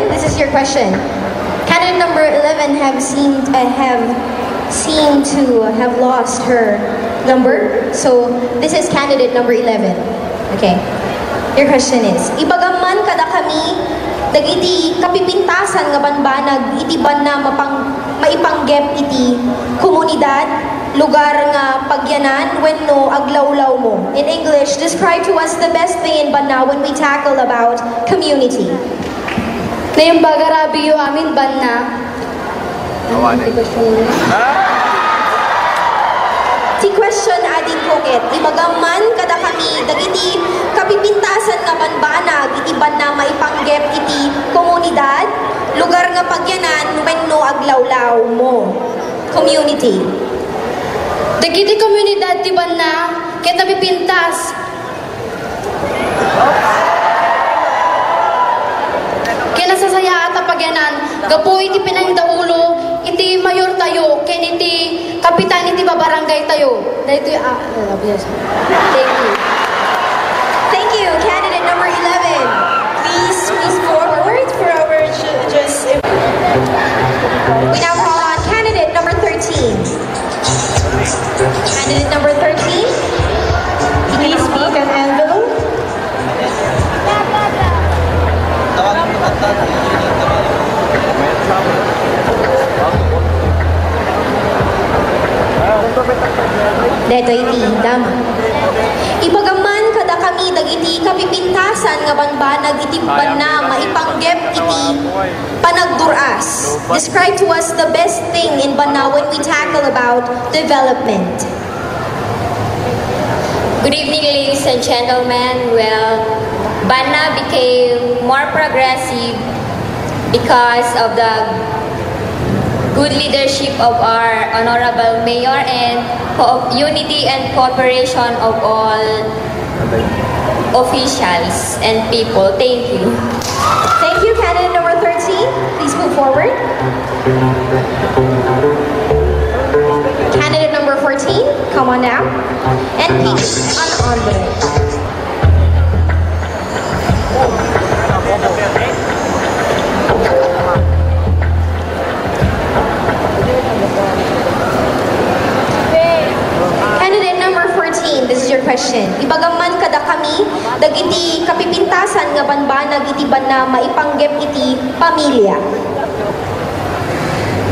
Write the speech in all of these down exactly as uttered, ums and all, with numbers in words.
This is your question. Candidate number eleven have seemed, uh, have seemed to have lost her number. So, this is candidate number eleven. Okay. Your question is, ibagam man kadakami dagiti kapipintasan nga banbanag iti banna mapang-, maipanggep iti komunidad, lugar nga pagyanan wenno aglawlawmo. In English, describe to us the best thing in banna when we tackle about community. Naimbag a rabiyo amin banna. Awanen. Ti question ading kuket, ibagam man kadakami dagiti kapipintasan nga banbanag iti banna maipanggep iti komunidad, lugar nga pagyanan wenno aglawlawmo. Community. Dagiti komunidad ti banna ket napipintas ken nasasayaat a pagyanan gapu iti pinangdaulo iti mayortayo ken iti kapitan iti babarangaytayo. Daytoy, ah, ah, yes. Thank you. Thank you, candidate number eleven. Please, please forward for our judges. We now call on candidate number thirteen. Candidate number thirteen. Please pick an envelope. Daytoy ti dama. Ibagam man kadakami dagiti kapipintasan nga banbanag iti banna maipanggep iti panagdur-as. Describe to us the best thing in banna when we tackle about development. Good evening, ladies and gentlemen. Well, Banna became more progressive because of the good leadership of our honorable mayor and co-, unity and cooperation of all officials and people. Thank you. Thank you, candidate number thirteen. Please move forward. Candidate number fourteen, come on down. And please, an envelope. Candidate number fourteen, this is your question. Ibagam man kadakami dagiti kapipintasan nga banbanag iti banna maipanggep iti pamilya.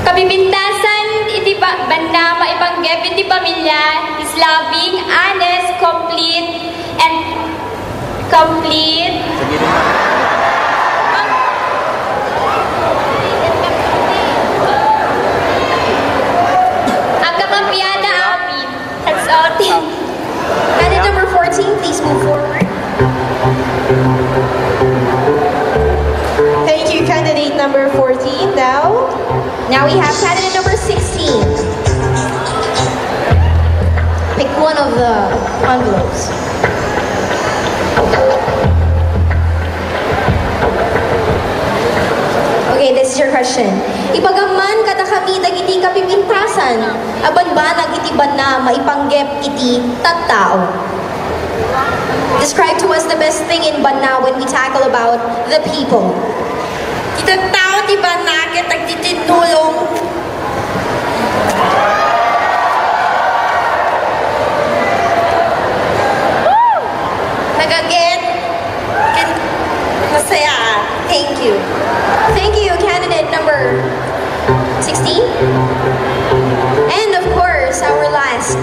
Kapipintasan iti ba-, banna maipanggep iti pamilya is loving, honest, complete, and complete. Agkakapiada amin. That's all. Thank you. Candidate number fourteen, please move forward. Thank you, candidate number fourteen. Now, now we have candidate number sixteen. Pick one of the envelopes. Okay, this is your question. Ibagam man kadakami dagiti kapipintasan a banbanag iti banna maipanggep iti tattao. Describe to us the best thing in banna when we tackle about the people. Ti tattao ti banna ket agtitinnulong. Nagaget. Ken masaya. Thank you. Thank you, candidate number sixteen. And of course, our last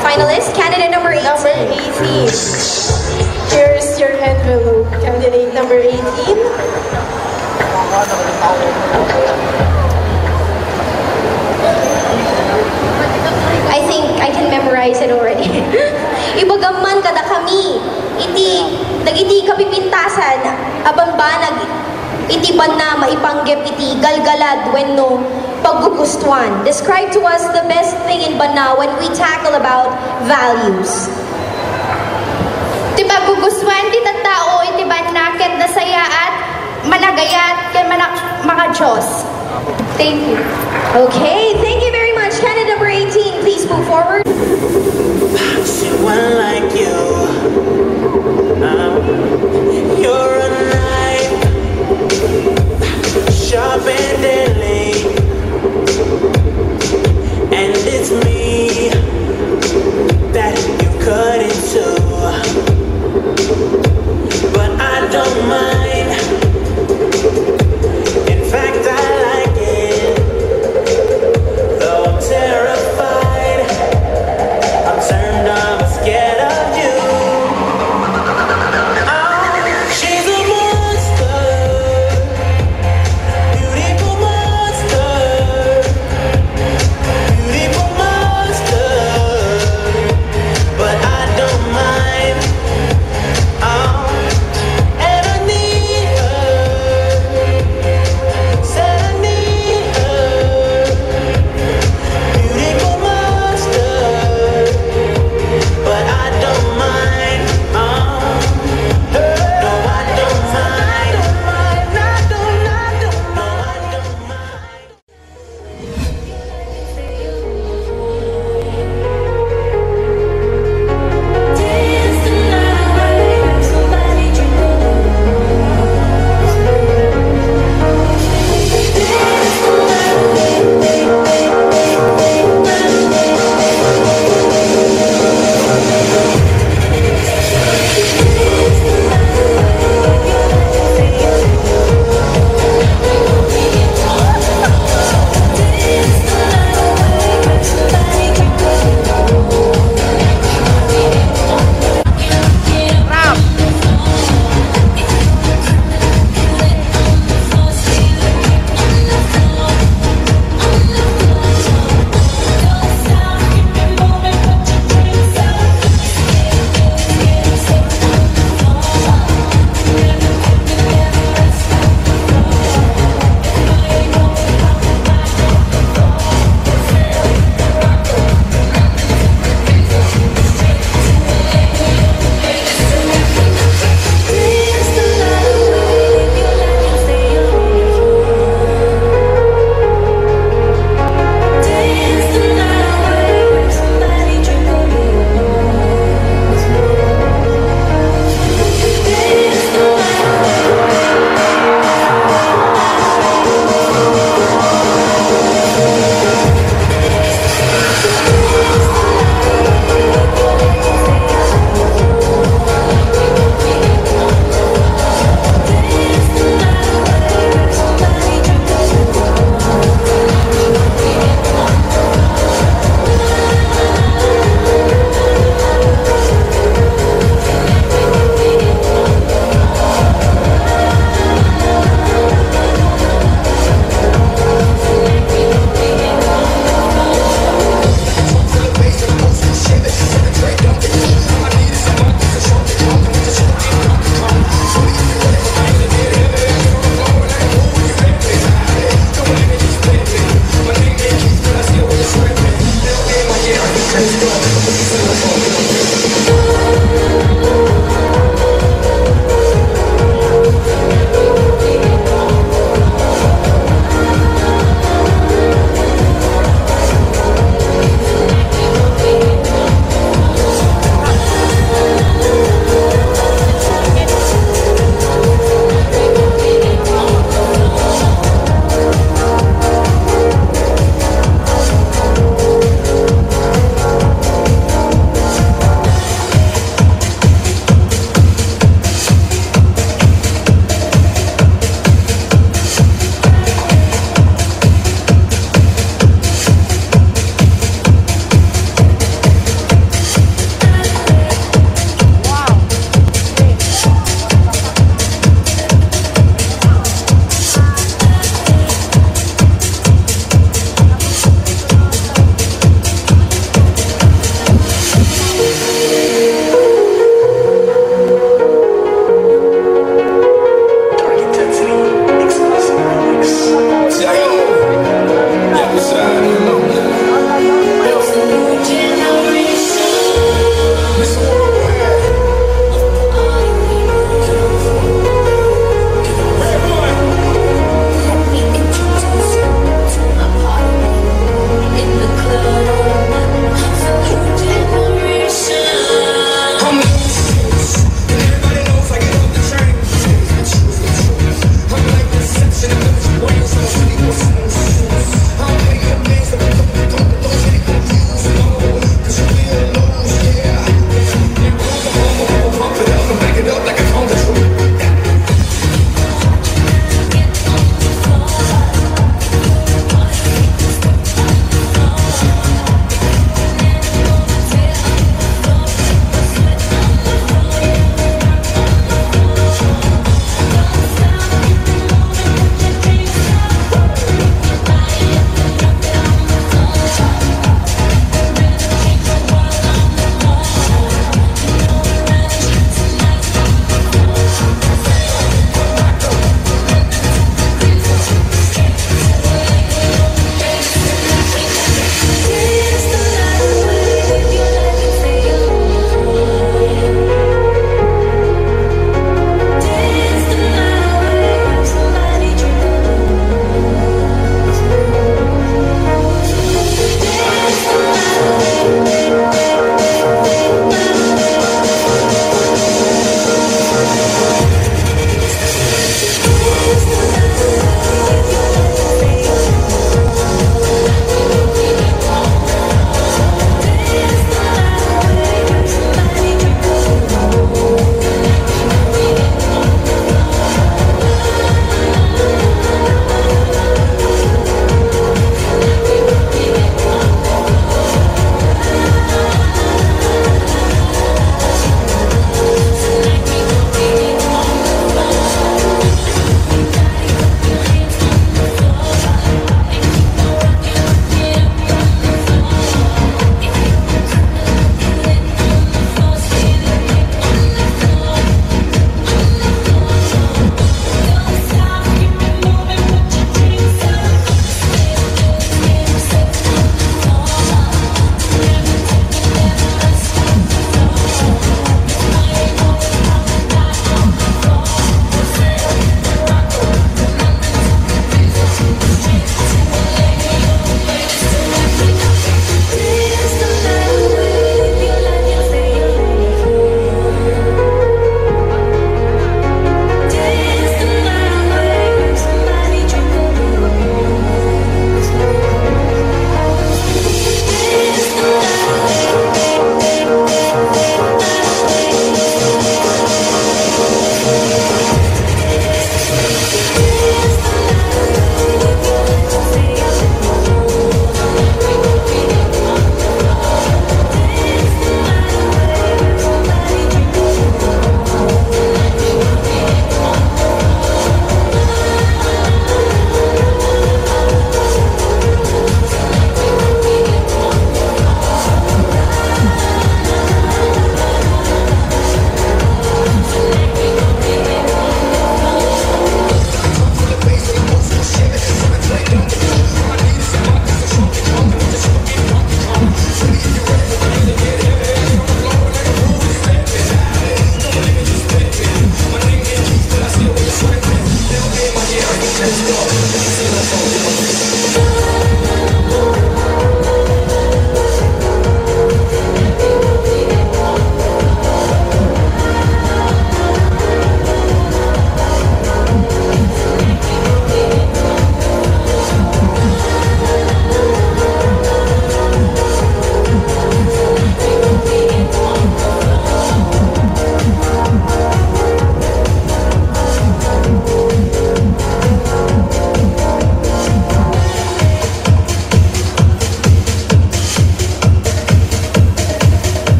finalist, candidate number eighteen. Number eighteen. Here's your envelope, candidate number eighteen. I think I can memorize it already. Ibagam man kadakami iti dagiti kapipintasan a banbanag iti banna maipanggep iti galgalad wenno paggugustuan. Describe to us the best thing in banna when we tackle about values. Ti paggugustuan ti tattao iti banna ket nasayaat, managayat, ken manak-, makadios. Thank you. Okay, thank you very much. Candidate number eighteen, please move forward.